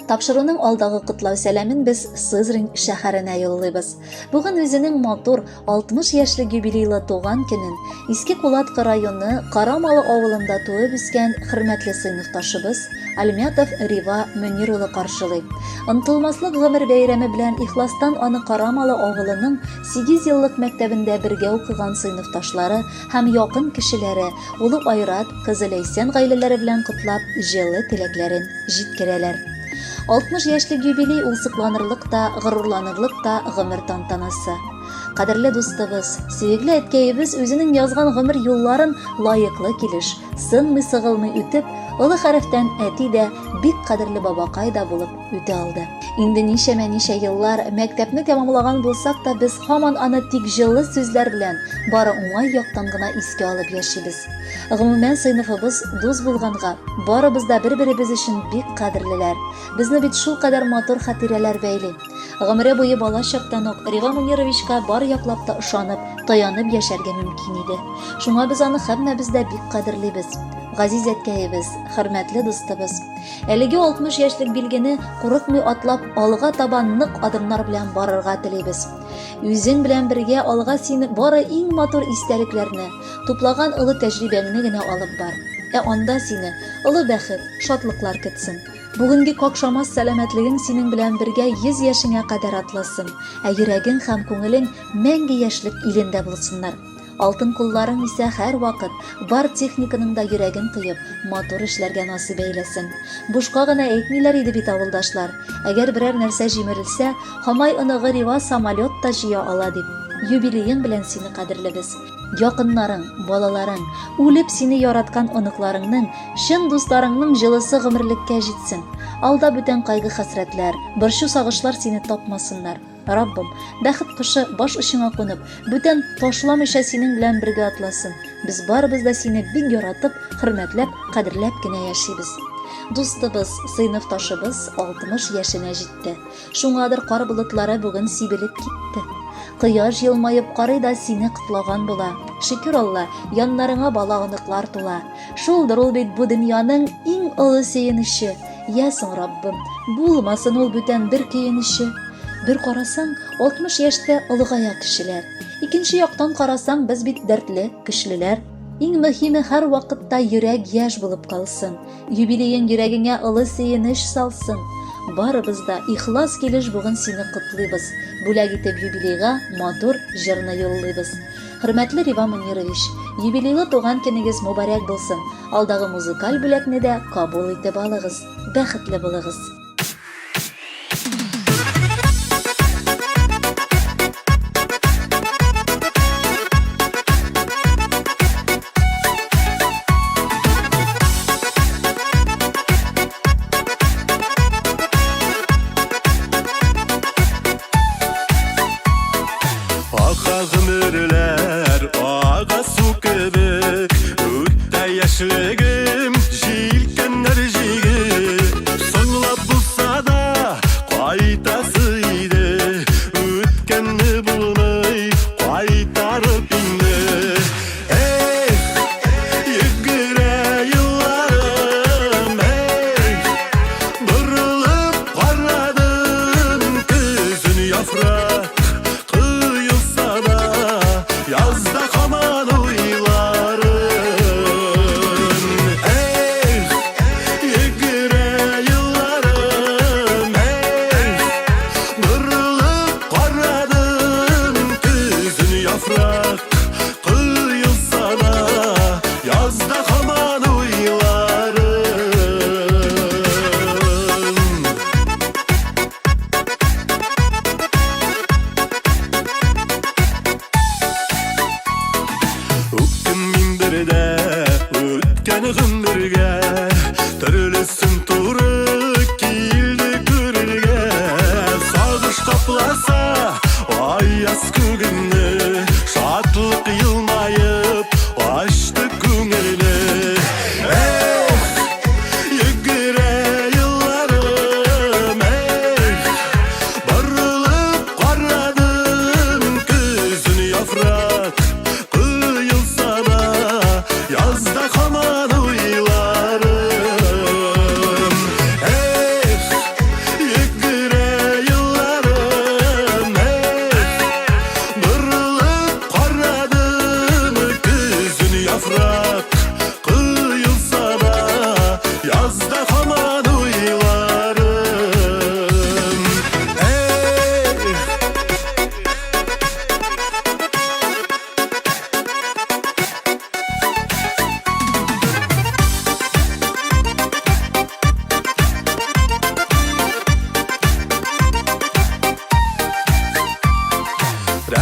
Тапшыруның алдагы котлау сәламен без Сызрань шәһәренә юллыйбыз. Бүген үзенең матур 60 яшьлек юбилейлы туган көнен Иске Кулаткы районы Карамалы авылында туып үскән хөрмәтле сыйныфташыбыз Альмятов Рива Мөнир улы каршылый. Онтылмаслык гомер бәйрәме белән ихластан аны Карамалы авылының 8 еллык мәктәбендә бергә укыган сыйныфташлары һәм якын кешеләре, улы Айрат, кызы Ләйсән гаиләләре белән котлап, җылы теләкләрен җиткерәләр. 60 яшьлек юбилей ул сокланырлык та, горурланырлык та гомер тантанасы. Кадерле дустыбыз, сөекле әткәебез үзенең язган гомер юлларын лаеклы килеш, сынмый-сыгылмый үтеп, олы хәрефтән әти дә, бик кадерле бабакай да булып үтә алды. Инде ничәмә-ничә еллар мәктәпне тәмамлаган булсак та, без һаман аны тик җылы сүзләр белән, бары уңай яктан гына искә алып яшибез. Гомумән, сыйныфыбыз дус булганга, барыбыз да бер-беребез өчен бик кадерлеләр. Безне бит шулкадәр матур хатирәләр бәйли. Гомере буе бала чактан ук Рива Мунировичка бар яклап та ышанып, таянып яшәргә мөмкин иде. Шуңа без аны һәммәбез дә бик кадерлибез. Газиз әткәебез, хөрмәтле дустыбыз. Әлеге 60 яшьлек билгене курыкмый атлап, алга таба нык адымнар белән барырга телибез. Үзең белән бергә алга син бары иң матур истәлекләрне, туплаган олы тәҗрибәңне генә алып бар. Ә анда сине олы бәхет, шатлыклар көтсен. Бүгенге какшамас сәламәтлегең синең белән бергә 100 яшеңә кадәр атласын, ә йөрәгең һәм күңелең мәңге яшьлек илендә булсыннар. Алтын кулларың исә һәрвакыт бар техниканың да йөрәген тоеп, матур эшләргә насыйп әйләсен. Бушка гына әйтмиләр иде бит авылдашлар, әгәр берәр нәрсә җимерелсә, Хамай оныгы Рива самолет та җыя ала дип. Юбилеең белән сине, кадерлебез! Якыннарың, балаларың, үлеп сине яраткан оныкларыңның, чын дусларыңның җылысы гомерлеккә җитсен. Алда бүтән кайгы-хәсрәтләр, борчу-сагышлар сине тапмасыннар. Раббым, бәхет кошы баш очыңа кунып, бүтән ташламыйча синең белән бергә атласын. Без барыбыз да сине бик яратып, хөрмәтләп, кадерләп кенә яшибез. Дустыбыз, сыйныфташыбыз 60 яшенә җитте. Шуңадыр кар болытлары бүген сибелеп китте. Кояш елмаеп карый да сине котлаган була. Шөкер Алла, яннарыңа бала-оныклар тула. Шулдыр ул бит бу дөньяның иң олы сөенече. Я соң, Раббым, булмасын ул бүтән бер көенече. Бер карасаң, 60 яшьтә олыгая кешеләр. Икенче яктан карасаң, без бит дәртле, көчлеләр. Иң мөһиме һәрвакытта йөрәк яшь булып калсын. Юбилеең йөрәгеңә олы сөенеч салсын. Барыбыз да ихлас килеш бүген сине котлыйбыз. Бүләк итеп юбилейга матур җырны юллыйбыз. Хөрмәтле Рива Мөнирович, юбилейлы туган көнегез мөбарәк булсын. Алдагы музыкаль бүләкне дә кабул итеп алыгыз. Бәхетле булыгыз. Ага гомерләр, ага су кебек, Үтә яшьлегем, җилкәннәр җигеп. Соңлап булса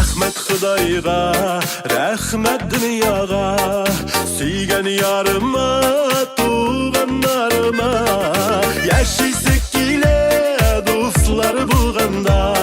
Рәхмәт Ходайга, рәхмәт дөньяга, Сөйгән ярыма, туганнарыма. Яшисе килә дуслар булганда.